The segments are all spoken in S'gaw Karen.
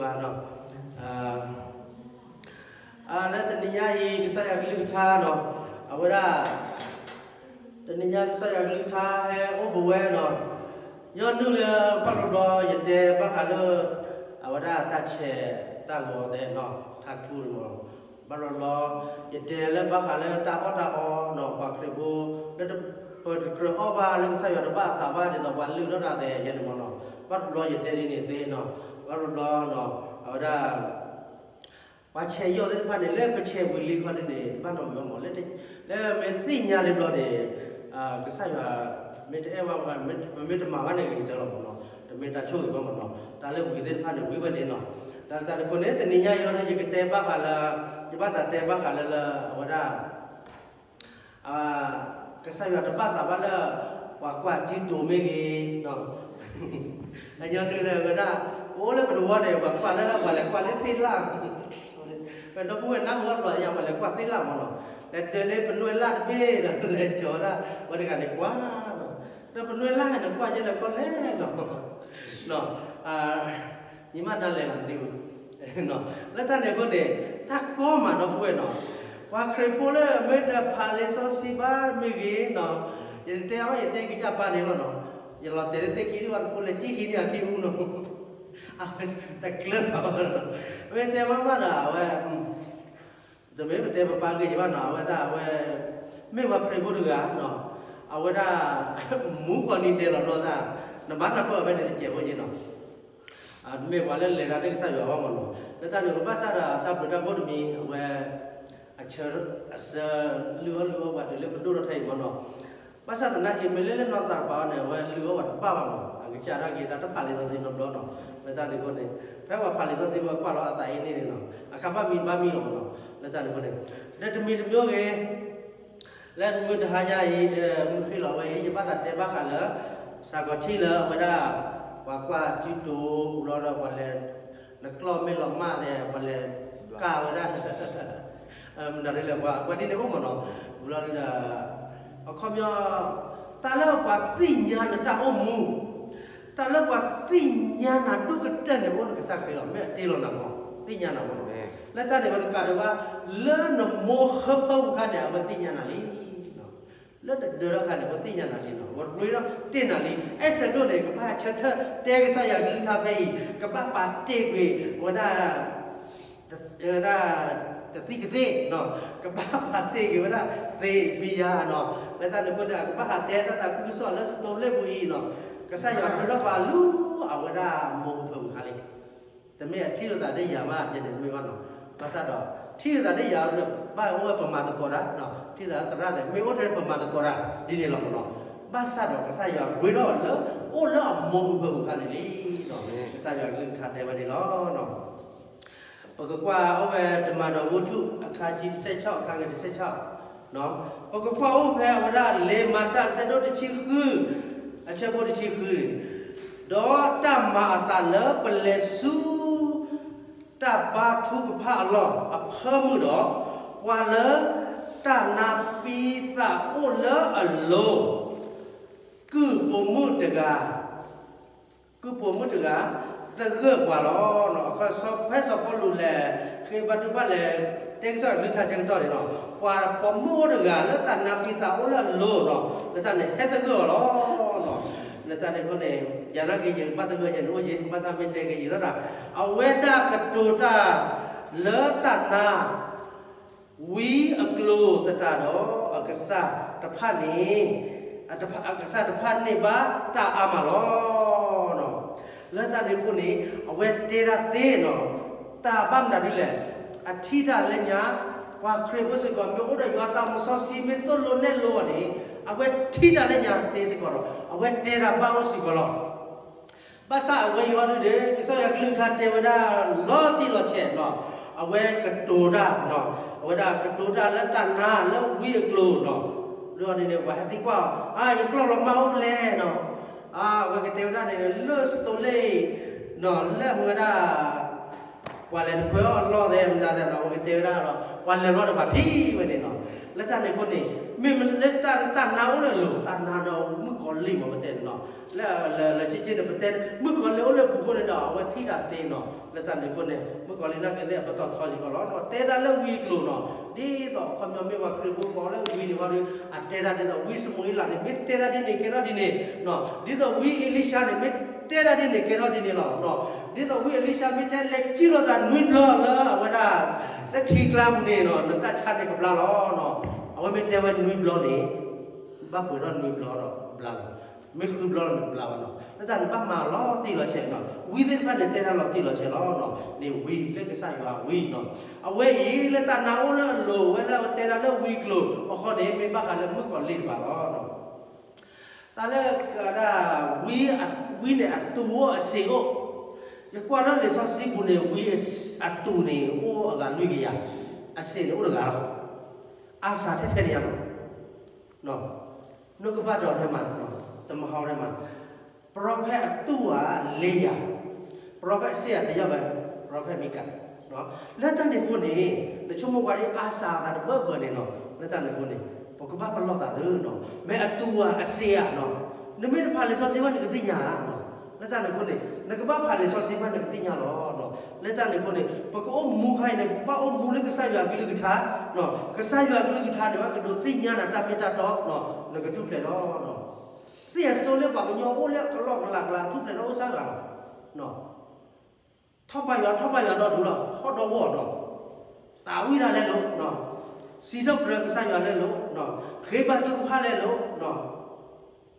ဘၣ်နီၤ, လၢတနံၤညါအံၤ ကစၢ်ယွၤကလုၢ်ကထါနီၤ, အဝဲဒၣ် တနံၤညါကစၢ်ယွၤကလုၢ်ကထါ ဟဲအိၣ်ပဝဲနီၤ, ညီနုၢ်လၢဘၣ်ဘျီဘျီ ယတဲဘၣ်ဃးလၢ အဝဲဒၣ်တၢ်ဆဲးတၢ်ဂီၤသဲးနီၤ, ထါထူန့ၣ်မး, ဘၣ်ဘျီဘျီ ယတဲလၢဘၣ်ဃးလၢတၢ်အီၣ်တၢ်အီနီၤ, ပှၤခရံာ်ဖိ လၢပတကြၢးအီၣ်ဘၣ်လၢကစၢ်ယွၤတဘၣ်အသးဘၣ် ဒ်သိးပှၤလုၢ်ထီၣ်တၢ်သဲးယဲန့ၣ်မးနီၤ, ဘၣ်ဘျီဘျီယတဲဒ်န့ၣ်သ့နီၤ, ဘၣ်ဘျီဘျီနီၤ, အဝဲဒၣ် ပှၤဆဲးယီၣ်သ့ၣ်တဖၣ်န့ၣ် လၢပဆဲးဝံၤလံခီဒ်န့ၣ် ဘၣ်နီတမံၤဘၣ်မး, လၢမ့ၢ်သ့ၣ်ညါလံဘျီန့ၣ် ကစၢ်ယွၤ မ့ၢ်တအဲၣ်ဘၣ်ဝဲ ပမ့ၢ်တမၤဘၣ်န့ၣ်ဂ့ၤကတၢၢ်လီၤမးနီၤ, တမ့ၢ်တၢ်ဆိၣ်ဂ့ၤဘၣ်မးနီၤ, တၢ်လၢဝံၤသ့ၣ်တဖၣ်န့ၣ် ဝံၤဝဲန့ၣ်နီၤ, တၢ်လၢတၢ်န့ၣ်အဃိန့ၣ် တနံၤညါအံၤဒီး ယကတဲဘၣ်ဃးလၢ ယဘၣ်သးတဲဘၣ်ဃးလၢလၢ အဝဲဒၣ် ကစၢ်ယွၤတဘၣ်သးဘၣ်လၢ ပှၤကွၢ်စုတိၤမ့ၢ်ဂ့ၤ, အညီနုၢ်လၢအဝဲဒၣ် ပအိၣ်လၢပတဝီန့ၣ် ပှၤကွၢ်လၢလၢပှၤလဲၤကွၢ်လၢသ့ၣ်လၣ်, ပဒီပုၢ်ဝဲၢ်နၢ်ဟူတဘျီညါ ပှၤလဲၤကွၢ်သ့ၣ်လၣ်မးနီၤ, လဲၤဒၢးလၢပနွဲၣ်လၣ်တဘ့ၣ်ဒီး လဲၤကၠီၤဝဲဒၣ် ပှၤတဂၤန့ၣ်ကွၢ်နီၤ, ဒီးပနွဲၣ်လၣ်န့ၣ် နကွၢ်ယဲလဲၤခီလဲၣ်နီၤ ညီမးနၤလဲၤလီၤသ့ဝဲ, လၢတၢ်န့ၣ်အဃိန့ၣ် တၢ်ကီမးဒီပုၢ်ဝဲၢ်နီၤ, ပှၤခရံာ်ဖိလၢမ့ၢ်တဖးလံာ်စီဆှံဘၣ်မ့ၢ်ဂ့ၤနီၤ, ယတဲအီၤ ယတဲကစၢ်ပၢ်န့ၣ်လီၤနီၤ, ယလီၤတဲာ်လၢသ့ၣ်ခံဒ်ဝဲတဖိလဲၤကံၣ်ဟံးန့ၢ်အခံအူနီၤ, တကျၢၤလီၤ, မ့ၢ်တဲမးမးဒီး အဝဲ တမ့ၢ်ပတဲပပၢ်ဂ့ၢ်ယဘၣ်နီၤ, အဝဲဒၣ်အဝဲ မ့ၢ်ပှၤခရံာ်ဖိတဂၤနီၤ, အဝဲဒၣ် မူကီၢ်နံၤဒဲးလီၤဒီးသး, နဘၣ်နၢ်ပၢၢ်အဝဲန့ၣ်တစဲးဖိက့နီၤ, မ့ၢ်ပှၤလၢလဲၤတၢ်လၢကစၢ်ယွၤအဂီၢ်မးနီၤ, လၢတၢ်န့ၣ်ကဘၣ်ဆၣ်ဒီးတၢ်ဘျုးတၢ်ဖှိၣ်တမံၤ အဝဲ အဆၢ အဆၢ လုၢ်အီၣ်လုၢ်အီပှၤတုၤလၢပဒိၣ်ထီၣ်ထဲအံၤမးနီၤ, ဘၣ်ဆၣ်သနာ်က့ မ့ၢ်လၢလၢနီၢ်သးတပၤအီၤန့ၣ် အဝဲလုၢ်အီၣ်ပှၤတဘၣ်ဘၣ်မး, အကစၢ်ဒၣ်က့ၤဒၣ်တဖးလံာ်စီဆှံနီတဘျီနီၤ, လၢတၢ်န့ၣ်အဃိန့ၣ် ဖဲပှၤဖးလံာ်စီဆှံဝဲကွၢ်လီၤအသးအံၤန့ၣ်န့ၣ်နီၤ, အခါဘၣ်မံဘၣ်မံလီၤမးနီၤ, လၢတၢ်န့ၣ်အဃိန့ၣ် ဒီးတမံၤတမံၤဂ့ၤ လၢမုၢ်တဟါညါအံၤ မုၢ်ဃ့လီၤဝဲအံၤ ယဘၣ်သးတဲဘၣ်ဃးလၢ စှၤကီးထံလၢအဝဲဒၣ် ပှၤကွၢ်စုတိၤ ဘျီဒီးပှၤလဲၤ နကျီၢ်မ့ၢ်လီၤမၢ်သဲး ပှၤလဲၤကၢ်ဝဲဒၣ် မတၤဒ်လဲၣ် ပှၤဒ်န့ၣ်အိၣ်မးနီၤ, ဘျီဒီး အခီပညီ တၢ်လၢပှၤသ့ၣ်ညါနတၢ်အိၣ်မူ တၢ်လၢပှၤသ့ၣ်ညါနၤဒိၣ်ကတၢၢ်န့ၣ် အိၣ်လၢကစၢ်ခရံာ်လီၤ. မ့ၢ်အတ့လီၤနၤမး, သ့ၣ်ညါနၤမးနီၤ. လၢတၢ်န့ၣ်ဝဲတကးဒံးဘၣ်, လၢနမိၢ်ဟၢဖၢပူၤခါန့ၣ် အဝဲသ့ၣ်ညါနၤလံ. လၢနဒၢးထီၣ်ခါန့ၣ် အဝဲသ့ၣ်ညါနၤလံနီၤ. အဝဲတရ့ဒီးတ့ၢ်နၤလံ. အဲၣ်စဲးဒိၣ်န့ၣ် ကဘၣ်ဆၢထၢၣ်တဲကစၢ်ယွၤကလုၢ်ကထါဖဲအံၤ, ကဘၣ်ပာ်တ့ၢ်ကွံာ်ဝဲဒၣ် ဝဲဒၣ် တသံၣ်ကသ့ၣ်နီၤ, ကဘၣ်ပာ်တ့ၢ်ကွံာ်ဝဲဒၣ်သ့ၣ်ဘံယၤနီၤ. လၢတၢ်န့ၣ်အဃိန့ၣ် ကဘၣ်ဟးတဲတၢ်သးခုကစီၣ်လၢစတိၤလ့ပူၤအံၤနီၤ. ကစၢ်ယွၤရ့ဒီးပှၤလူၤအဝဲဒၣ်မိၢ်ဟၢဖၢပူၤခါလံ. တမ့ၢ်အထံၣ်လိာ်သးဒီးယၤမး ကဲန့ၣ်တမ့ၢ်ဘၣ်နီၤ. ဘၣ်ဆၣ်ဒီး ထံၣ်လိာ်သးဒီးယၤဒီး ဘၣ်အိၣ်ဝဲပမၤသကိးတၢ်နီၤ. ထံၣ်သးသရၣ်သဲး မ့ၢ်အိၣ်ထဲပမၤသကိးတၢ်ဒ်န့ၣ်လီၤမးနီၤ. ဘၣ်ဆၣ်ဒီးကစၢ်ယွၤရ့ဒီးလၢ အိၣ်လၢအမိၢ်ဟၢဖၢပူၤခါန့ၣ်လံနီၤ. ကစၢ်ယွၤကလုၢ်ကထါတဲဝဲန့ၣ်လီၤ. ပကကွၢ်အိၣ်ဝဲတမၤဒီးဝူထု အခါဆံတဆံခံ အခါဂ့ၤတဆံခံ ပကကွၢ်အိၣ်ဖဲအဝဲဒၣ်လံာ်မၤတၢ်အဆၢဒိၣ်တဆံဃု အဆၢဖိတဆံဃုန့ၣ်, ဒီးတၢ်မၤအသးလၢပလဲၤဆူ တၢ်ဘါထုကဖၣ်အလီၢ်အဖၢမုၢ်ဒီး, ပှၤလၢတၢ်နါပံသးအိၣ်လၢအလိၤ ကုၢ်ပိာ်မုၣ်တဂၤ ကုၢ်ပိာ်မုၣ်တဂၤ သဂၢၢ်ပှၤလီၤ. အခီ ဖဲစီၤပီလူးလဲၤဃ့ဘါထုကဖၣ်လဲၤ တဲကစၢ်ယွၤကလုၢ်ကထါဆၢကတီၢ်န့ၣ်လီၤ. ပှၤပိာ်မုၣ်အိၣ်တဂၤလၢတၢ်နါပံသးအိၣ်လၢအလိၤနီၤ, လၢတၢ်န့ၣ်ဟဲသဂၢၢ်အီၤလီၤ. လၢတၢ်န့ၣ်အဃိန့ၣ် ယနာ်က့ၤယကဘၣ်သဂၢၢ်ယဲန့ၣ်အိၣ်က့ၤ ဘၣ်ဆၣ်မ့ၢ်တဲက့ၤယံာ်ထီၣ်တၢ်, အဝဲဒၣ်ကတိၤတၢ်လၢတၢ်နါ ဝံအကျိၤသတးဒီး အကစၢ်တဖၣ်န့ၣ် အကစၢ်တဖၣ်န့ၢ်ဘၣ်တၢ်အါမးလီၤ. လၢတၢ်န့ၣ်အဃိန့ၣ် အဝဲတဲဒၣ်သ့နီၤ, တၢ်ဘၣ်မနုၤဒ်လဲၣ်, အထံၣ်တၢ်လၢညါ, ပှၤခရံာ်ဖိစ့ၢ်ကီး မ့ၢ်အိၣ်ဒီးယွၤသးစီဆှံ မ့ၢ်သိၣ်လိနဲၣ်လိအီၤန့ၣ် အဝဲထံၣ်တၢ်လၢညါသ့စ့ၢ်ကီးဒီး အဝဲတဲတၢ်ဘၣ်အိၣ်စ့ၢ်ကီးလီၤ. ဘၣ်ဆၣ်အဝဲယွၤဒုးဒီး ကစၢ်ယွၤကလုၢ်ကထါတဲဝဲဒၣ်လီၤတံၢ်လီၤဆဲးနီၤ, အဝဲကတိၤတၢ်နီၤ, အဝဲဒၣ်ကတိၤတၢ်လၢတၢ်နါလၢဝံအကျိၤနီၤ, ဒီးန့ၣ်န့ၣ် ပှၤဟဲသံကွၢ်အီၤ, အါ ယကျီၢ်လီၤမၢ်အိၣ်ဖဲလဲၣ်နီၤ, အါ အဝဲကတဲဝဲဒၣ်န့ၣ် လၢစတိၤလ့ၣ်နီၤ, လၢအဝဲဒၣ် ပှၤလဲၤတခွဲအီၣ်အလီၢ်သဲးမတၤသဲးနီၤ, အဝဲကတဲဝဲဒၣ်ဒီး ပှၤလဲၤလီၤဒီးပှၤထံၣ်ဝဲန့ၣ်နီၤ, လၢတၢ်န့ၣ်အဃိန့ၣ် မ့ၢ်လၢတၢ် တၢ်နါအိၣ်လၢအလိၤ, တၢ်နါဒီးမုၣ်ကီၤလံၢ်မ့ၢ်ပတဲန့ၣ်နီၤ, လၢ လၢ လၢက့က့န့ၣ် ပတဲမုၣ်ကီၤလံၢ်အိၣ်လၢပူၤအဃိန့ၣ်ဒီး အဝဲထံၣ်တၢ်သ့နီၤ. လၢတၢ်န့ၣ်အဃိန့ၣ် မုၣ်ကီၤလံၢ်နာ်က့သ့ၣ်အပတီၢ်ထီစ့ၢ်ကီးလီၤ. တဲဒၣ်လၢဝံအကျိၤနီၤ, ဒ်သိးအခီပညီမ့ၢ်ပှၤခရံာ်ဖိကိးလၢဝံန့ၣ်ဝံဒီး အတဲဒၣ်ဒ်သိးဝံၡမူၤအ့လးန့ၣ် မ့ၢ်တဲဒၣ်ဒ်န့ၣ်ကဲထီၣ်ဒ်န့ၣ်, ဒ်သိးဝံအ့လံၡါန့ၣ် မ့ၢ်တဲဒၣ်ဒ်န့ၣ်ကဲထီၣ်ဒ်န့ၣ်လီၤ. ဒ်သိးဝံအ့လံၡါမ့ၢ်တဲလဲၤစံၣ်လိာ်သးနွံဘျီလၢအဝဲဒၣ် လၢထံကျါပူၤန့ၣ်နီၤ, နတၢ်ဆါန့ၣ်ကဘျါလီၤ. အဝဲမ့ၢ်တဲဝဲနွံဘျီန့ၣ် ဘၣ်ပှဲၤထီၣ်နွံဘျီဒီးကဘျါလီၤ. မ့ၢ်ဃုဘျီလီၤန့ၣ်ကဘျါဘၣ်နီၤ. လၢတၢ်န့ၣ်ဘၣ်မၤလီၤတံၢ်လီၤဆဲးနီၤ, ဝံသ့ၣ်တဖၣ်န့ၣ် တဲတၢ်လီၤတံၢ်လီၤဆဲးလီၤ. န့ၣ်ဝံလၢကစၢ်ယွၤဝံနီၤ, အဝဲအံၤလၢတၢ်နါအိၣ်လၢအလိၤဝဲလၢအဝဲတဲဒၣ်လၢဝံအကျိၤအဃိန့ၣ် မ့ၢ်ဘၣ်ဃးလၢမုၣ်ကီၤလံၢ်တဖၣ်လီၤ. တၢ်လၢကဒၣ် ဝံ ဝံန့ၣ်အတူၢ်အိၣ်အစ့အိၣ်, ယကွၢ်လၢလံာ်စီဆှံပူၤန့ၣ် ဝံအတူၢ်န့ၣ်အိၣ်အဂၤလွံၢ်ကယၤ, အစ့န့ၣ်အိၣ်တဂၤလီၤ. အါစှၤထဲထဲန့ၣ်ညါလီၤ. နီၢ်ကဘၣ်ဒီးထဲမး, တမဟီထဲမး, prophet အတူၢ်ဧါ လေးရာ, prophet စ့ၢ်ဧါ တစ်ယောက်ပဲ, prophet မံကၤ, လၢတၢ်န့ၣ်အဃိန့ၣ် နဆိကမိၣ်ကွၢ်ဒ်အါစှၤအသးတဘၢဘၢန့ၣ်နီၤ, လၢတၢ်န့ၣ်အဃိန့ၣ် ပကဘၣ်ပလီၢ်သးသုနီၤ, မ့ၢ်အတူၢ်ဧါအစ့ဧါနီၤ, နမ့ၢ်တဖးလံာ်စီဆှံဘၣ်နကသ့ၣ်ညါဧါ, လၢတၢ်န့ၣ်အဃိန့ၣ် နကဘၣ်ဖးလံာ်စီဆှံဘၣ်နကသ့ၣ်ညါလီၤ. လၢတၢ်န့ၣ်အဃိန့ၣ် ပကအိၣ်မူခါအံၤန့ၣ် ပဘၣ်အိၣ်မူလၢကစၢ်ယွၤအကလုၢ်ကထါ, ကစၢ်ယွၤအကလုၢ်ကထါန့ၣ် ဘၣ်ကဒိးသ့ၣ်ညါနၤတၢ်မ့ၢ်တၢ်တီ, နကထူၣ်ဖျဲးဒီး သ့ၣ်အစတိလၢပှၤကညီအိၣ်လၢအကလီကလးကလးထူၣ်ဖျဲးထီၣ်အိၣ်စၢ်ဂၤလီၤ. ထီၣ်ပာ်ယွၤ ထီၣ်ပာ်ယွၤဒီဒူၣ်လီၤ, ဟီၣ်ဒီဝီၢ်နီၤ, သးဝံၣ်တၢ်လဲလိာ်, စံးထီၣ်ပတြၢၤကစၢ်ယွၤလဲလိာ်, ဃ့ဘါထုကဖၣ်လဲလိာ်,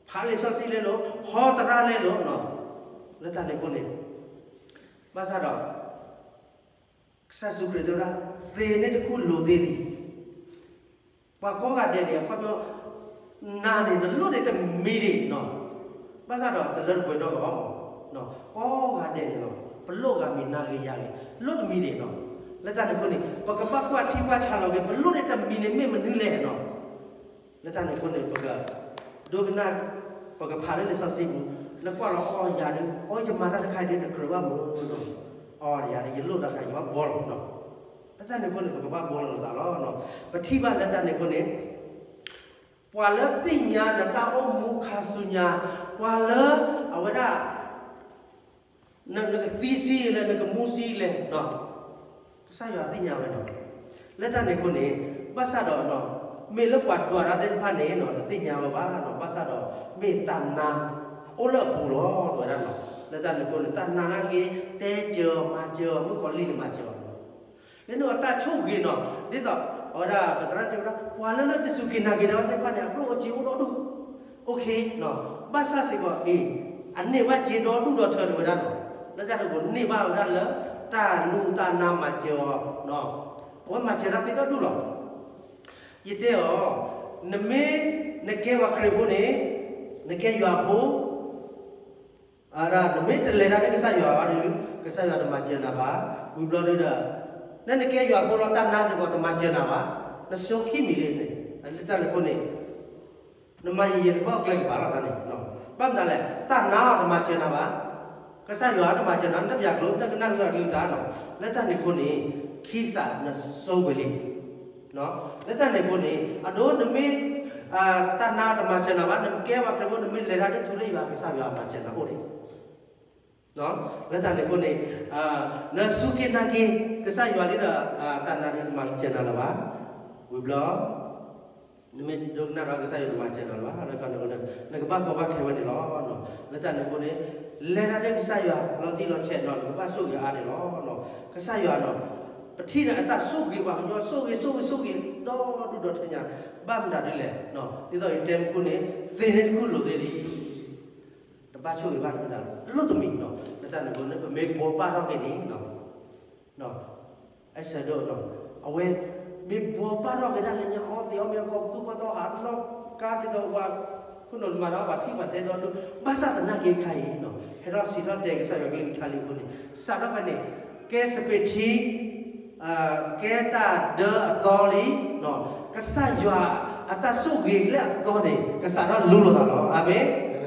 ဖးလံာ်စီဆှံလဲလိာ်, ဟီသရၣ်လဲလိာ်, လၢတၢ်န့ၣ်အဃိန့ၣ် ဘၣ်ဆၣ်ဒီး ကစၢ်ယ့ၣ်ၡူးခရံာ်တဲဝဲဒၣ်, သ့န့ၣ်တခူၣ်လိာ်သ့သ့ၣ်, ပှၤကိးဂၤဒဲးန့ၣ် အခီပညီ နၤန့ၣ် နလိၣ်န့ၣ်တမံၤဒံးနီၤ, ဘၣ်ဆၣ်ဒီးတလၢတပှဲၤနီတဂၤဘၣ်မး, ကိးဂၤဒဲးန့ၣ်လီၤ, ပလိၣ်ဂၤမံၤ နၤဂ့ၤယၤဂ့ၤ လိၣ်တမံၤဒံးနီၤ, လၢတၢ်န့ၣ်အဃိန့ၣ် ပကဘၣ်ကွၢ်ထံကွၢ်ဆးလီၤက့ၤ ပလိၣ်န့ၣ်တမံၤန့ၣ်မ့ၢ်မနုၤလဲၣ်နီၤ, လၢတၢ်န့ၣ်အဃိန့ၣ် ပက ဒိကနၣ် ပကဖးလၢလံာ်စီဆှံပူၤ, နကွၢ်လီၤအီယၤဒုး, အီယမၤတၢ်တခါအံၤဒုးတကြၢးဘၣ်မုာ်နီၤ, အီယၤဒုး ယလိၣ်တၢ်တခါအံၤ ယဘၣ်ဘှီလီၤနီၤ, လၢတၢ်န့ၣ်အဃိန့ၣ် ပကဘၣ်ဘှီလီၤသးလီၤ, ပထံၣ်ဘၣ်လၢတၢ်န့ၣ်အဃိန့ၣ် ပှၤလၢသ့ၣ်ညါနတၢ်အိၣ်မူခါဆူညါ, ပှၤလၢ အဝဲဒၣ် နကသံဆံးလဲၣ် နကမူဆံးလဲၣ်, ကစၢ်ယွၤသ့ၣ်ညါဝဲနီၤ, လၢတၢ်န့ၣ်အဃိန့ၣ် ဘၣ်ဆၣ်ဒီး မ့ၢ်လၢပှၤဒွးတၢ်သ့ၣ်တဖၣ်န့ၣ် တသ့ၣ်ညါဝဲဘၣ်နီၤ, ဘၣ်ဆၣ်ဒီး မ့ၢ်တၢ်နါ အိၣ်လၢအပူၤလီၤ တဲဝဲဒၣ်နီၤ, လၢတၢ်န့ၣ်အဃိန့ၣ် တၢ်နါနာ်က့ တဲစၢၤအီၤ မၤစၢၤအီၤ မုၣ်ကီၤလံၢ်န့ၣ်မၤစၢၤအီၤ လၢနအတၢ်ဆိၣ်ဂ့ၤနီၤ, ဒ်သိး အဝဲဒၣ် ပသရၣ်တဲဝဲဒၣ် ပှၤလၢလၢတစူၢ်က့ၤနာ်က့ၤတၢ်သ့ၣ်တဖၣ်န့ၣ် အကျိၣ်အစ့အိၣ်ဒီဒူၣ်, ဘၣ်ဆၣ်စ့ၢ်ကီး အ့ၣ် အန့ၢ်ဘၣ်စ့ဒီဒူၣ်ဒီထၢတဲဝဲဒၣ်နီၤ, လၢတၢ်န့ၣ်အဃိန့ၢ်ဘၣ်ဝဲဒၣ်လၢ တၢ်နူတၢ်နါမၤစၢၤအီၤ, အဝဲမၤစၢၤတၢ်သ့ဒီဒူၣ်လီၤ. ယတဲအီၤ, နမ့ၢ် နကဲပှၤခရံာ်ဖိန့ၣ် နကဲယွၤဖိ နမ့ၢ်တလဲၤတၢ်လၢကစၢ်ယွၤဘၣ်ဒီး ကစၢ်ယွၤတမၤစၢၤနၤဘၣ်, ဝံၤဘျီဒုဒီး နနကဲယွၤဖိလီၤ တၢ်နါစ့ၢ်ကီးတမၤစၢၤနၤဘၣ်, နဆိခံမံၤလံန့ၣ်, လၢတၢ်န့ၣ်အဃိန့ၣ် နမၤယံာ်ယံာ်တဘၣ်ကျဲကပၤလီၤတၢ်န့ၣ်, ဘၣ်မနုၤလဲၣ် တၢ်နါအီၤတမၤစၢၤနၤဘၣ်, ကစၢ်ယွၤတမၤစၢၤနၤ နတပျၢ်ကျိၤ နကနၣ်ကစၢ်ယွၤကလုၢ်ကထါနီၤ, လၢတၢ်န့ၣ်အဃိန့ၣ် ခံစးနဆိဝဲလံ လၢတၢ်န့ၣ်အဃိန့ၣ် အဒိနမ့ၢ် တၢ်နါတမၤစၢၤနၤဘၣ် နကဲပှၤခရံာ်ဖိ နမ့ၢ်လဲၤတၢ်လၢထူလၢယွၤ ကစၢ်ယွၤမၤစၢၤနၤအိၣ်ဒံး, လၢတၢ်န့ၣ်အဃိန့ၣ် နစူၢ်က့ၤနာ်က့ၤ ကစၢ်ယွၤလံဒီး တၢ်နါဒုးတမၤစၢၤနၤလၢၤဘၣ်, ဝံၤဘျီ နမ့ၢ်ဒိကနၣ်ဒီးကစၢ်ယွၤတမၤစၢၤနၤလၢၤဘၣ် လၢတၢ်န့ၣ်အဃိန့ၣ် နကဘၣ်ကီဘၣ်ခဲဝဲန့ၣ်လီၤ. လၢတၢ်န့ၣ်အဃိန့ၣ် လဲၤတၢ်လၢကစၢ်ယွၤလီၤတံၢ်လီၤဆဲးနီၤ နကဘၣ်ဆိၣ်ဂ့ၤအါန့ၣ်လီၤ. ကစၢ်ယွၤနီၤ ပထံၣ်န့ၣ်အတၢ်ဆိၣ်ဂ့ၤပှၤကညီ ဆိၣ်ဂ့ၤ ဆိၣ်ဂ့ၤ ဆိၣ်ဂ့ၤ ဒီဒူၣ်ဒီထၢညါ ဘၣ်မနုၤဒ်လဲၣ်, ဒ်သိးယတဲမုၢ်ခိၣ်န့ၣ် သ့န့ၣ်တခူၣ်လိာ်သ့လံ တဘၣ်ဆိၣ်ဂ့ၤဘၣ်တမ့ၢ်တၢ်လီၤ အလိၣ်တမံၤနီၤ လၢတၢ်န့ၣ်အဃိန့ၣ် ပမ့ၢ်ဘှီဘၣ်ထီၣ်က့ၤန့ၣ် အဆၢဒိၣ်နီၤ အဝဲ မ့ၢ်ဘှီဘၣ်ထီၣ်က့ၤဒၣ်လၢညါအီသံးအီမ့ၢ်အကီၢ်ပသူၣ်ပီၢ်တီဟးနီၢ်ကါဒ်သိးပှၤ ခိၣ်နူာ်မၤဒီးပှၤထံၣ်ပှၤတဲဒီဒူၣ် ဘၣ်ဆၣ်သနာ်က့ခါအံၤနီၤ ဟဲထီၣ်စံးထီၣ်တဲကစၢ်ယွၤကလုၢ်ကထါလံအဃိန့ၣ် စးထီၣ်ဖဲန့ၣ် ကဲစပံးထံ ကဲတၢ်ဒၢအသီလံ, ကစၢ်ယွၤအတၢ်ဆိၣ်ဂ့ၤလၢအသီန့ၣ် ကစးထီၣ်လူလီၤသးလီၤ. အၤမ့ၣ်.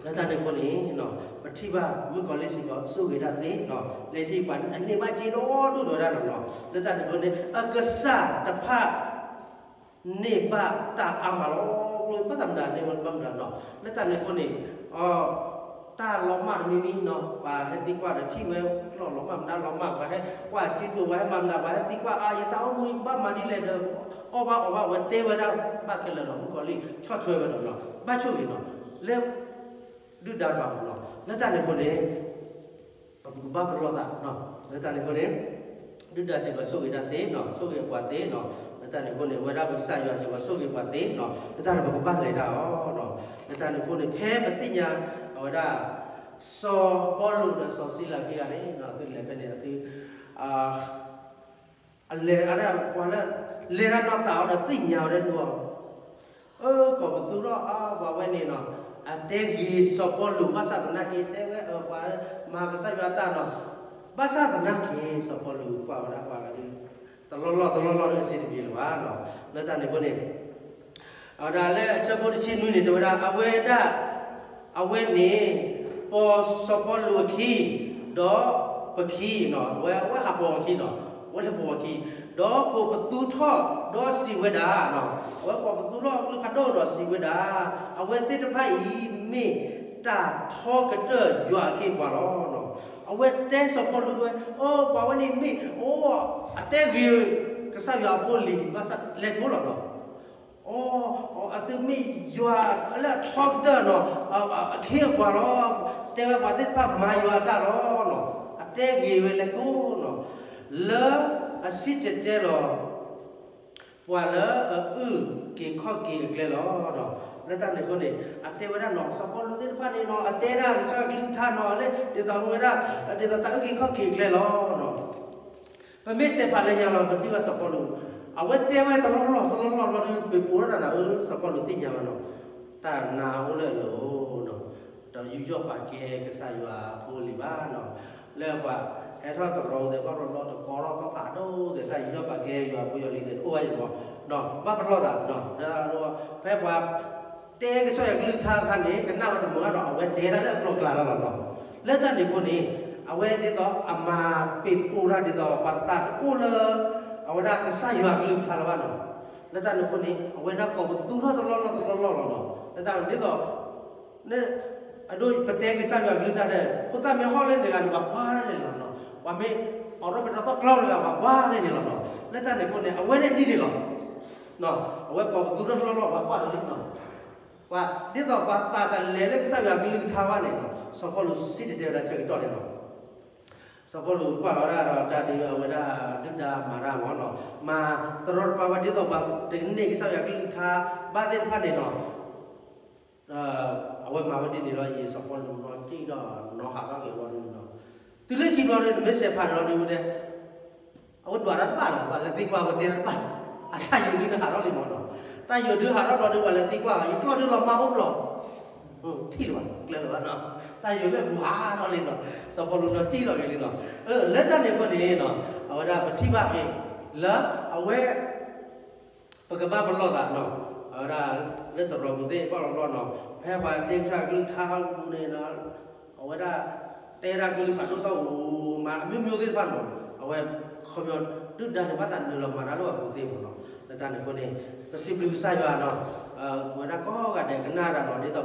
လၢတၢ်န့ၣ်အဃိန့ၣ် ပထံၣ်ဘၣ်မုၣ်ကီၤလံၢ်စ့ၢ်ကီး ဆိၣ်ဂ့ၤတၢ်သ့, လၢထံၣ်ပှၤအန့ၢ်ဘၣ်စ့ဒီဒူၣ်ဒီဝဲဒၣ်နီၤ. လၢတၢ်န့ၣ်အဃိန့ၣ် အကစၢ်တဖၣ် န့ၢ်ဘၣ်တၢ်အါမးလီၤ. ဘၣ်သးမနုၤန့ၣ် ဘၣ်မနုၤနီၤ, လၢတၢ်န့ၣ်အဃိန့ၣ် တၢ်လီၤမၢ်တမံၤမံၤနီၤ ပှၤဟဲသံကွၢ်ဒီးထံၣ်ဝဲ ကျီၢ်လီၤမၢ်မနုၤလီၤမၢ် ပှၤဟဲကွၢ်စုတိၤ ပှၤဟဲမၤမနုၤ ပှၤဟဲသံကွၢ်အါ ယတၢ်အိၣ်မူကဘၣ်မၤဒ်လဲၣ်ဒီး အီၣ်ဘၣ်အီဘၣ် အဝဲတဲဝဲဒၣ်ဘၣ်ခဲလၢာ်ဒီး မုၣ်ကီၤလံၢ်ဆီၣ်ထွဲဝဲဒီးနီၤ ဘၣ်ဆိၣ်ဂ့ၤနီၤ လၢ ဒုၣ်ဒါတဖၣ်မးနီၤ လၢတၢ်န့ၣ်အဃိန့ၣ် ပကဘၣ်ပလီၢ်သးနီၤ လၢတၢ်န့ၣ်အဃိန့ၣ် ဒုၣ်ဒါစ့ၢ်ကီးဆိၣ်ဂ့ၤတၢ်သ့နီၤ ဆိၣ်ဂ့ၤအပှၤသ့နီၤ လၢတၢ်န့ၣ်အဃိန့ၣ် ဝဲဒၣ်ပကစၢ်ယွၤစ့ၢ်ကီးဆိၣ်ဂ့ၤပှၤသ့နီၤ လၢတၢ်န့ၣ်ပကဘၣ်လဲၤတၢ်အီၤနီၤ လၢတၢ်န့ၣ်အဃိန့ၣ် ဖဲပသ့ၣ်ညါ အဝဲဒၣ် စီၤပီလူးဒီးစီၤစံလၤခံဂၤန့ၣ်နီၤ အသုလဲၤဖဲန့ၣ် အသု အလဲၤအဒၣ်ပှၤလၢ လဲၤတၢ်နီၢ်သးအီၤဒီးသ့ၣ်ညါဝဲဒၣ်ဒုအီၤ အၢ ကိးပသူထီၣ်အါ ပှၤဝဲန့ၣ်နီၤ အတဲဂ့ၤစီၤပီလူး ဘၣ်ဆၣ်သနာ်က့ တဲဝဲအၢ ပှၤမၤကစၢ်ယွၤတၢ်နီၤ ဘၣ်ဆၣ်သနာ်က့ စီၤပီလူးကွၢ်ဝဲဒၣ်ပှၤဂၤဒု တလီၢ်လီၢ်တလီၢ်လီၢ်ဒုအစ့တက့ၤလၢၤဘၣ်နီၤ လၢတၢ်န့ၣ်အဃိန့ၣ် အဝဲဒၣ်လၢအဆၢဖိတဆံနွံန့ၣ် တဲဝဲဒၣ် အဝဲဒၣ် အဝဲန့ၣ် ပိာ်စီၤပီလူးအခံ ဒီးပခံနီၤ အဝဲ အဝဲဟးပိာ်အခံနီၤ အဝဲလဲၤပိာ်အခံ ဒီးကိးပသူထီၣ် ဒီးစံးဝဲဒၣ်နီၤ အဝဲကိးပသူထီၣ်အကလုၢ်ဖးဒိၣ်ဒီးစံးဝဲဒၣ် အဝဲသ့ၣ်တဖၣ်အံၤ မ့ၢ်တၢ်ထီကတၢၢ်ယွၤအခ့အပှၤလီၤနီၤ အဝဲတဲစီၤပီလူးဝဲ အိ ပှၤဝဲန့ၣ်မ့ၢ် အိ အတဲဂ့ၤ ကစၢ်ယွၤအဖိအလံၤ ဘၣ်ဆၣ်လဲၤကိးလီၤနီၤ အသုမ့ၢ်ယွၤလၢအထီကတၢၢ်နီၤ အခ့အပှၤလီၤ တဲဝဲပှၤသ့ၣ်တဖၣ်မၤယွၤအတၢ်လီၤနီၤ အတဲဂ့ၤဝဲလဲၤကိးနီၤ လၢအစံၣ်တဲၤတဲလီၤ ပှၤလၢအအုၣ်က့ၤခီၣ်က့ၤအကျဲလီၤနီၤ လၢတၢ်န့ၣ်အဃိန့ၣ် အတဲဝဲဒၣ်နီၤ စီၤပီလူးသ့ၣ်တဖၣ်န့ၣ်နီၤ အတဲဒၣ်ကစၢ်ယွၤကလုၢ်ကထါနီၤ လၢဒ်သိးဝဲဒၣ် ဒ်သိးတၢ်အုၣ်က့ၤခီၣ်က့ၤအကျဲလီၤနီၤ ပမ့ၢ်စဲးဖးလၢညါလီၤ ပထံၣ်ဘၣ်စီၤပီလူး အဝဲတဲဝဲတလီၢ်လီၢ်တလီၢ်လီၢ်လီၤဒုး ပပူၤထီၣ်တၢ်နၤဧၢ စီၤပီလူးသ့ၣ်ညါဝဲနီၤ တၢ်နါအိၣ်လၢအလိၤနီၤ ဒီးယူးယီၣ်ပာ်ကဲကစၢ်ယွၤအဖိအလံၤဘၣ်နီၤ လၢပှၤဟဲထီၣ်တရီသဲးဘၣ်လီၤလီၤတကီထီၣ်သီဖးဒိၣ်သဲး တၢ်ယူးယီၣ်ပာ်ကဲယွၤဖိယွၤလံၤသဲးတအိၣ်ဘၣ်ယံၤမးနီၤ ဘၣ်ပလီၢ်သးနီၤ ဒီး ဖဲပှၤ တဲကစၢ်ယွၤကလုၢ်ကထါအခါန့ၣ် ကနၣ်ဝဲတမုာ်ဘၣ်ဒီး အဝဲတဲဒၣ်လၢအကျိၤအကျဲလီၤလီၤနီၤ လၢတၢ်န့ၣ်အဃိန့ၣ် အဝဲဒ်သိးအမၤပ့ၤပိာ်တၢ်ဒ်သိးပှၤသးတအိၣ်လၢ အဝဲဒၣ်ကစၢ်ယွၤကလုၢ်ကထါလၢၤဘၣ်နီၤ လၢတၢ်န့ၣ်အဃိန့ၣ် အဝဲဒၣ်ကိးပသူထီၣ်တလီၢ်လီၢ်တလီၢ်လီၢ်လီၤနီၤ လၢတၢ်ဒ်သိး အဒိ ပတဲကစၢ်ယွၤကလုၢ်ကထါန့ၣ် ဖိသၣ်မ့ၢ်ဟီၣ်လၢန့ၣ်ဂၤန့ၣ် ပှၤကွၢ်လၢန့ၣ်လီၤနီၤ ပှၤမ့ၢ်အိးထီၣ်ပတြၢၤသီၣ်ကျီတဂၤ ပှၤကွၢ်လၢန့ၣ်လီၤနီၤ လၢတၢ်န့ၣ်အဃိန့ၣ် အဝဲန့ၣ်ဒ်န့ၣ်လီၤ အဝဲကိးပသူထီၣ်တလီၢ်လီၢ် ပှၤကွၢ်လၢန့ၣ်လီၤ ပှၤ ဒ်သိးပှၤသးတလဲၤလၢကစၢ်ယွၤကလုၢ်ကထါဘၣ်န့ၣ်လီၤ စီၤပီလူးစံၣ်တဲၤတဲဝဲဒၣ်ဆၢကတီၢ်န့ၣ်လီၤ စီၤပီလူးကွၢ်လီၤဒၣ်ဒီးတၢ်ဒုးအဝဲဒၣ်ဒုၣ်ဒါမၤတၢ်မ့ၢ်နီၤ မၤတရီတပါဝဲဒ်သိးပှၤတန့ၢ်ကစၢ်ယွၤကလုၢ်ကထါဘၣ်သ့ၣ်တဖၣ်န့ၣ်လီၤ အဝဲမၤဝဲဒ်န့ၣ်လီၤ ယံာ်စီၤပီလူးနီၤ တံၢ်ဒီးနီၤဟးထီၣ်က့ၤဝံၤဒီးနီၤ တုၤလၢခံဘျီဒီး နမ့ၢ်စဲးဖးန့ၣ်လီၤဒုးဝဲဒၣ် အဝဲဒွးတၢ်တဘၣ်ဒီး ပှၤလဲၤသံကွၢ်ဝဲတဲတၢ်တဘၣ်ဒီး အတၢ်ယိာ်ဒုးန့ၣ်ဟးထီၣ်လံမ့ၢ်နီၤ တၢ်ယိာ်ဒုးဟးထီၣ်ဘျီဒီး ပှၤလဲၤသံကွၢ် ယကျီၢ်ဒုးလီၤမၢ်အိၣ်ဘျီ ထံၣ်လၢၤဘၣ် ကျဲလၢၤဘၣ်နီၤ တၢ်ယိာ်လၢပူၤဟးထီၣ်လံနီၤ စီၤပီလူးနီၤတံၢ်လီၤက့ၤလံနီၤ လၢတၢ်န့ၣ်အဃိန့ၣ်နီၤ အဝဲဒၣ်ပထံၣ်ဘၣ်က့ၤ လၢအဝဲ ပကဘၣ်ပလီၢ်သးနီၤ အဝဲဒၣ်လၢတရီပူၤသ့ၣ်ဘၣ်လီၤဘျီနီၤ ဖဲပှၤတဲကစၢ်ကလုၢ်ကထါပူၤန့ၣ်နီၤ အဝဲဒၣ် တဲဒၣ်ကလုၢ်ဖးဒိၣ်သီၣ်ဧိၤ မၤအမျိုးမျိုးသ့ၣ်တဖၣ်န့ၣ်မ့ၢ်နီၤ အဝဲခီပညီ ဒုၣ်ဒါန့ၣ်ဘၣ်သးနုာ်လီၤမၤတၢ်လၢပှၤပူၤသ့မ့ၢ်နီၤ လၢတၢ်န့ၣ်အဃိန့ၣ် ပစံးဘျုးကစၢ်ယွၤနီၤ ပဝဲဒၣ်ကိးဂၤဒဲးကနၣ်တၢ်နီၤ ဒ်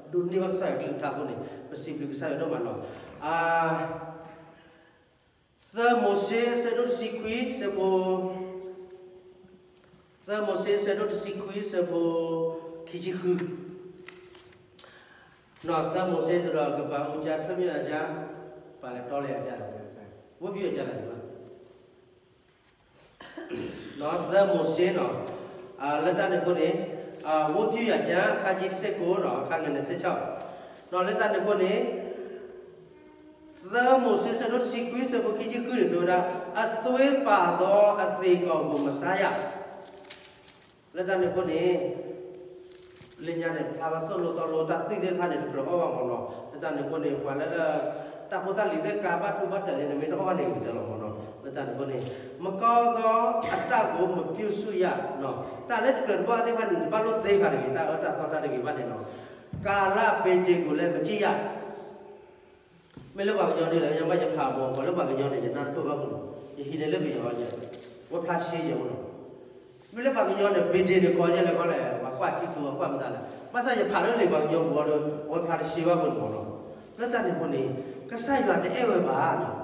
သိးဒိးန့ၢ်ဘၣ်ကစၢ်ယွၤကလုၢ်ကထါအဃိန့ၣ် ပစံးဘျုးကစၢ်ယွၤဒိၣ်မးနီၤ သၢမိၤၡ့အဆၢဒိၣ်တဆံခွံ ဆၢဖိ သၢမိၤၡ့အဆၢဒိၣ်တဆံခွံ ဆၢဖိ ခံဆံဃု သၢမိၤၡ့စ့ဒီး ကပၤအူကၠါ ထွဲမၠၣ်အကၠါ ပာ်လဲၤတီလဲၤအကၠါလီၤ ဝိပယုၣ်အကၠါလီၤ သၢမိၤၡ့နီၤ လၢတၢ်န့ၣ်အဃိန့ၣ် ဝိပယုၣ်အကၠါ အခန်းကြီးတဆယ့်ကိုးနီၤ အခန်းငယ်နှစ်ဆယ့်ခြောက် နီၤ လၢတၢ်န့ၣ်အဃိန့ၣ် သၢမိၤၡ့ဆၢဒိၣ်တဆံခွံ ဆၢဖိခံဆံဃုန့ၣ် တဲဝဲဒၣ် အသွေးပါသောအသေကောင်ကို မစားရ လၢတၢ်န့ၣ်အဃိန့ၣ် လၢညါန့ၣ် ဖျါဘၣ်သိၣ်လိသီလိ တၢ်သွံၣ်သ့ၣ်တဖၣ်န့ၣ် တကြၢးအီၣ်ဘၣ်မ့ၢ်နီၤ လၢတၢ်န့ၣ်အဃိန့ၣ် ပှၤလၢလၢ တၢ်ဖိတၢ်လံၤသ့ၣ်ကါဘၣ်တူၢ်ဘၣ်တၢ်သ့ၣ်န့ၣ် မ့ၢ်တအီၣ်န့ၣ်ကတၢၢ်လီၤမ့ၢ်နီၤ လၢတၢ်န့ၣ်အဃိန့ၣ် မကောင်းသောအတတ်ကို မပြုစုရ တၢ်လၢတကြၢးတဘၣ်သ့ၣ်တဖၣ်န့ၣ် တဘၣ်လိၣ်သ့ဃာ်တဂ့ၤ တၢ်အၢတၢ်သီတၢ်တဂ့ၤဘၣ်န့ၣ်နီၤ ကာလပေတ္တိကိုလည်း မကြည့်ရ မ့ၢ်လၢပှၤကညီဒ်လဲၣ် ယဘၣ်ယဖးအီၤ ပှၤလၢပှၤကညီန့ၣ် ယနၢ်တပၢၢ်ဘၣ်မ့ၢ်နီၤ ယဟံးန့ၢ်လၢပယီၤ ဝဲဖျါရှဲယဲၢ်မ့ၢ်နီၤ မ့ၢ်လၢပှၤကညီန့ၣ် ဘ့ဒ့န့ၣ် ကိးယဲလဲၣ်ကီလဲၣ်, ပှၤကွၢ်စုတိၤ ပှၤကွၢ်မတၤလဲၣ်. ဘၣ်ဆၣ်ယဖးလၢလံာ်ပှၤကညီပူၤအီၤဒီး အဝဲဖးတဆှံဘၣ်ဖိန့ၣ်မ့ၢ်နီၤ. လၢတၢ်န့ၣ်အဃိန့ၣ် ကစၢ်ယွၤတအဲၣ်ဝဲဘၣ်နီၤ.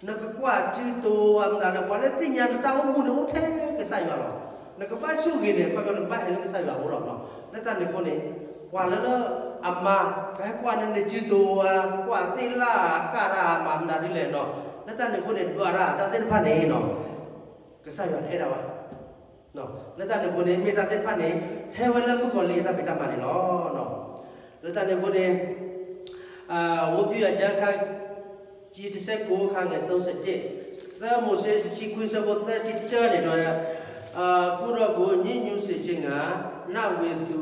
နကကွၢ်စုတိၤအမတၤလဲၣ်, ပှၤလၢသ့ၣ်ညါနတၢ်အိၣ်မူန့ၣ် အိၣ်ထဲကစၢ်ယွၤလီၤ. နကဘၣ်ဆိၣ်ဂ့ၤန့ၣ် ခီဖျိနကဘၣ်ဟဲလၢကစၢ်ယွၤအအိၣ်လီၤနီၤ. လၢတၢ်န့ၣ်အဃိန့ၣ် ပှၤလၢလၢအမၤ ကဟဲကွၢ်န့ၢ်နစုတိၤဧါ, ကွၢ်သ့ၣ်လၣ် ကၣ်တၢ်မၤမတၤဒ်လဲၣ်နီၤ. လၢတၢ်န့ၣ်အဃိန့ၣ် ဒွးတၢ်တၢ်သ့ၣ်တဖၣ်န့ၣ်နီၤ ကစၢ်ယွၤတအဲၣ်ဒၣ်ဝဲ. လၢတၢ်န့ၣ်အဃိန့ၣ် မ့ၢ်တၢ်သ့ၣ်တဖၣ်န့ၣ် ဟဲဝဲလၢမုၣ်ကီၤလံၢ်အတၢ်ဖံးတၢ်မၤန့ၣ်လီၤ. လၢတၢ်န့ၣ်အဃိန့ၣ် ဝံယၡါယၤ တဆံတၢ အခါငယ် သၢဆံတၢ, သၢမိၤၡ့ တဆံခွံ အဆၢဖိသၢဆံတၢန့ၣ်ဒီး ကိၣ်ဒီးကိး ညစ်ညူးစေခြင်းငှာ နဝ်ဝေသူ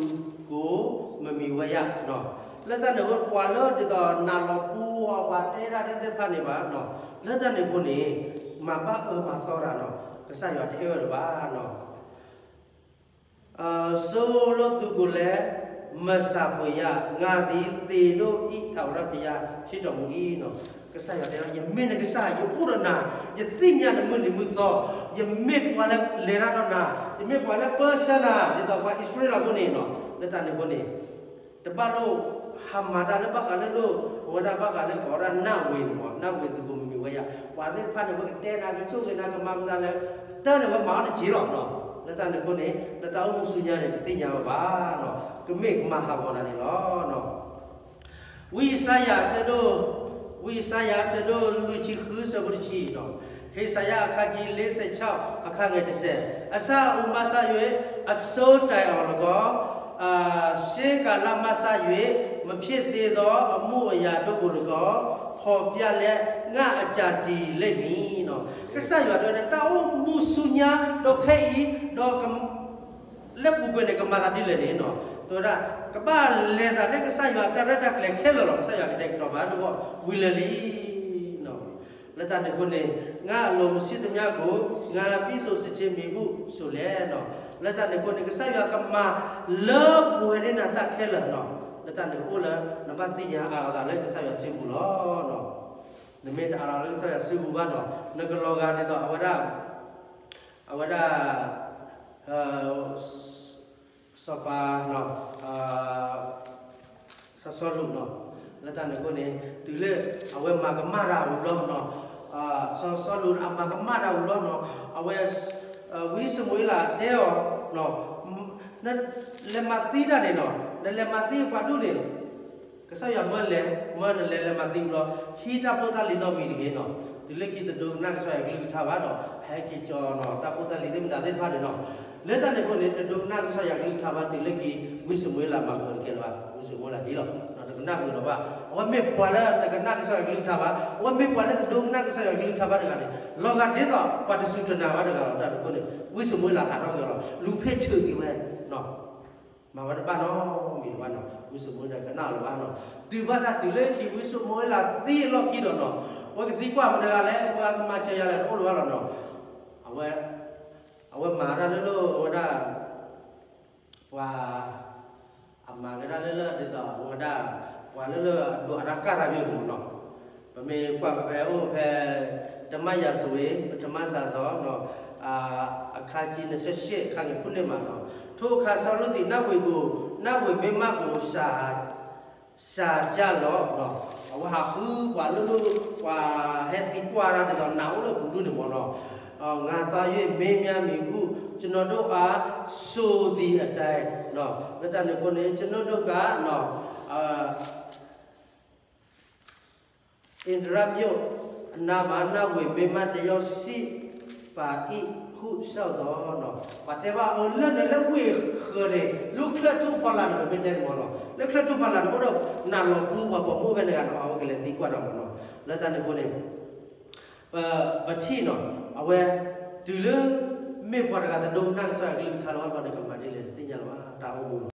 ကို မမှီဝဲရ လၢတၢ်န့ၣ်အဃိ ပှၤလၢဒ်သိးနးလီၤပူၤအီၤ ပှၤတဲဒၣ်တၢ်သ့ၣ်တဖၣ်န့ၣ်ဘၣ်နီၤ. လၢတၢ်န့ၣ်အဃိန့ၣ် မၤဘၣ်အၢမၤသီတၢ်နီၤ, ကစၢ်ယွၤတအဲၣ်ဝဲလၢၤဘၣ်နီၤ. ဆိလၢသူကိုယ်လဲ မစၢ်ပှ့ၤယၤ, ငါသည်သ့ၣ်ဒိၣ်အံၤ ထၣ်ဝဲဒၣ်ဖယါ ဟ့ၣ်တီၣ်မူအံၤနီၤ. ကစၢ်ယွၤတဲ ယမ့ၢ်နကစၢ်, ယအိၣ်ဒီးနၤ, ယသ့ၣ်ညါနမုၢ်နံၤမုၢ်သီ, ယမ့ၢ်ပှၤလၢလဲၤတၢ်ဒီးနၤ, ယမ့ၢ်ပှၤလၢပၢဆှၢနၤ ဒ်သိးပှၤအံၣ်စရ့လးဖိန့ၣ်နီၤ. လၢတၢ်န့ၣ်အဃိန့ၣ် တဘၣ်လိၣ်ဟးမၤတၢ်လၢဘၣ်ဃးလၢလိၣ် အဝဲဒၣ်ဘၣ်ဃးလၢကိးဝဲဒၣ် နဝ်ဝေန့ၣ်မ့ၢ် နဝ်ဝေသူကို မမှီဝဲရ, ပှၤသ့ၣ်တဖၣ်န့ၣ် အဝဲကတဲနၤ ကဆိၣ်ဂ့ၤနၤ ကမၤမတၤလဲၣ် တၢ်န့ၣ်ဝဲမၤအီၣ်တက့ၢ်လီၤနီၤ. လၢတၢ်န့ၣ်အဃိန့ၣ် နတၢ်အိၣ်မူဆူညါန့ၣ် တသ့ၣ်ညါဝဲဘၣ်နီၤ, ကမ့ၢ်ကမၤဟးဂီၤနၤန့ၣ်လီၤ. ဝံယၡါယၤအဆၢဒိၣ်, ဝံယၡါယၤအဆၢဒိၣ်လွံၢ်ဆံဃု အဆၢဖိတဆံနီၤ, ဟ့ၣ်စၤယၤ အခန်းကြီးလေးဆယ့်ခြောက် အခါငယ်တစ်ဆယ်, အစအူမၤစၢ်၍ အစိတၢ်အီၤလၢကီး, ရှေးကာလမှစ၍ မဖြစ်သေးသောအမှုအရာတို့ကိုလည်းကောင်း ဖော်ပြလျက် ငါ့အကြံတည်လိမ့်မည်နီၤ. ကစၢ်ယွၤတဲဝဲဒၣ် တၢ်အိၣ်မူဆူညါဒီးခဲအံၤ ဒီး လၢပူၤကွံာ်န့ၣ် ကမၤသးဒ်လဲၣ်န့ၣ်နီၤ, တဲဝဲဒၣ် ကဘၣ်လဲၤသးလၢကစၢ်ယွၤတၢ်ရဲၣ်တၢ်ကျဲၤခဲလၢာ်လီၤ. ကစၢ်ယွၤကတဲာ်ကတီၤပာ်တၢ်ဝံၤလၢာ်လံ လၢတၢ်န့ၣ်အဃိန့ၣ် ငါအလိုမရှိသမျှကို ငါပြည့်စုံစေခြင်းမည်ဟုဆိုလျှင်နီၤ. လၢတၢ်န့ၣ်အဃိန့ၣ် ကစၢ်ယွၤကမၤလၢပှဲၤန့ၢ်နၤတၢ်ခဲလၢာ်နီၤ. လၢတၢ်န့ၣ်အဃိလၢ နဘၣ်သ့ၣ်ညါအါလီၤသးလၢကစၢ်ယွၤစုပူၤလီၤ. နမ့ၢ်တအါလီၤလၢကစၢ်ယွၤစုပူၤဘၣ်နီၤ နကလီၤဂာ်ဒ်သိးအဝဲဒၣ် အဝဲဒၣ် စီၤပၤ စီၤစီလူးနီၤ, လၢတၢ်န့ၣ်အဃိန့ၣ် တုၤလၢအဝဲမၤကမၣ်တၢ်ဝံၤဘျီနီၤ, စီၤစီလူးအမၤကမၣ်တၢ်ဝံၤဘျီနီၤ, အဝဲ ဝံစမူၤအ့လးတဲအီၤ, နလဲၤမၤသံတၢ်န့ၣ်နီၤ, နလဲၤမၤသံပှၤဒူၣ်န့ၣ် ကစၢ်ယွၤမၢလဲၤ မၢနလဲၤလဲၤမၤသံဝံၤလီၤ ဟံးတၢ်ဖိတၢ်လံၤနီတမံၤတဂ့ၤနီၤ, တုၤလၢခံတဒိကနၣ်ကစၢ်ယွၤကလုၢ်ကထါဘၣ်ဒီး ဟဲက့ၤကၠီနီၤ တၢ်ဖိတၢ်လံၤသ့ၣ်မတၤသ့ၣ်တဖၣ်န့ၣ်နီၤ. လၢတၢ်န့ၣ်အဃိန့ၣ် တဒိကနၣ်ကစၢ်ယွၤကလုၢ်ကထါဘၣ် တုၤလၢခံ ဝံစမူၤအ့လးမၤဃုာ်တကဲလၢၤဘၣ်, ဝံစမူၤအ့လးဒ်လီၤ တကနၣ်ဃုာ်လၢၤဘၣ်. အဝဲမ့ၢ်ပှၤလၢတကနၣ်ကစၢ်ယွၤကလုၢ်ကထါဘၣ်, အဝဲမ့ၢ်ပှၤလၢတဒိကနၣ်ကစၢ်ယွၤကလုၢ်ကထါဘၣ်တဂၤန့ၣ် လီၤဂာ်ဒ်သိးပှၤတစူၢ်တနာ်ဘၣ်တဂၤလီၤ. တၢ်န့ၣ်အဃိန့ၣ် ဝံစမူၤအ့လးဟးထီၣ်က့ၤလီၤ လူၤဖ့ၣ်ထုးက့ၤဝဲ မၤဝဲတဘၣ်နီတမံၤဘၣ်နီၤ, ဝံစမူၤအ့လးတကနၣ်လၢၤဘၣ်နီၤ. တုၤဘၣ်ဆၣ်တုၤလၢခံ ဝံစမူၤအ့လးသံအလီၢ်ခံဒီးနီၤ, အဝဲကသံကွၢ်မတၤတဂၤလဲၣ်, ပှၤကမၤစၢၤယၤလဲၣ် တအိၣ်လၢၤဘၣ်လီၤနီၤ. အဝဲ အဝဲမၤတၢ်လၢလၢအဝဲဒၣ် ပှၤ အမၤကဒါလၢလၢဒ်သိးအဝဲဒၣ် ပှၤလၢလၢအဒိးအတၢ်ကၢ်တၢ်မ့ၢ်မ့ၢ်နီၤ, ပမ့ၢ်ကွၢ်ဖဲဖဲအိၣ်ဖဲ တမၤယၤစဝ့ ပထမစၤစီၤ အခန်းကြီး နှစ်ဆယ့်ရှစ် အခါငယ် ခုနစ်မှာနီၤ, ထိုအခါစီလူးသည် နဝ်ဝေကို နဝ်ဝေမင်းမကို ရှာကြလော့, အဝဲဟးဃုပှၤလၢလၢ ပှၤဟဲသံကွၢ်တၢ်ဒ်သိးနၤအိၣ်လၢအပူၤဒူၣ်န့ၣ်မ့ၢ်နီၤ, ငါသွား၍ မေးမြန်းမည်ဟု ကျွန်တော်တို့အား ဆိုသည်အတိုင်း, လၢတၢ်န့ၣ်အဃိန့ၣ် ကျွန်တော်တို့က အန္ဒြမြို့ အနားမှာ နဝ်ဝေမင်းမတယောက်ရှိပါ၏ဟု လျှောက်သော်, ပှၤတဲဘၣ်အီၤလၢန့ၣ် လၢဝ့ၢ်ဃၢၤန့ၣ် လၢချၢၣ်ထူၣ်ဖီလာ်န့ၣ် ပမ့ၢ်တဲန့ၣ်မ့ၢ်နီၤ, လၢချၢၣ်ထူၣ်ဖီလာ်န့ၣ် အိၣ်ဒီးနးလီၤပူၤ ပှၤပိာ်မုၣ်ဖဲန့ၣ်ဂၤနီၤ, အဝဲကလဲၤသံကွၢ်တၢ်မ့ၢ်နီၤ. လၢတၢ်န့ၣ်အဃိန့ၣ် ပထံၣ်နီၤ, အဝဲ တုၤလၢ မ့ၢ်ပှၤတဂၤတဒိကနၣ်ကစၢ်ယွၤကလုၢ်ကထါလၢၤဘၣ်န့ၣ် ကမၤဒ်လဲၣ်တသ့ၣ်ညါလၢၤဘၣ် တၢ်အိၣ်မူလီၤ.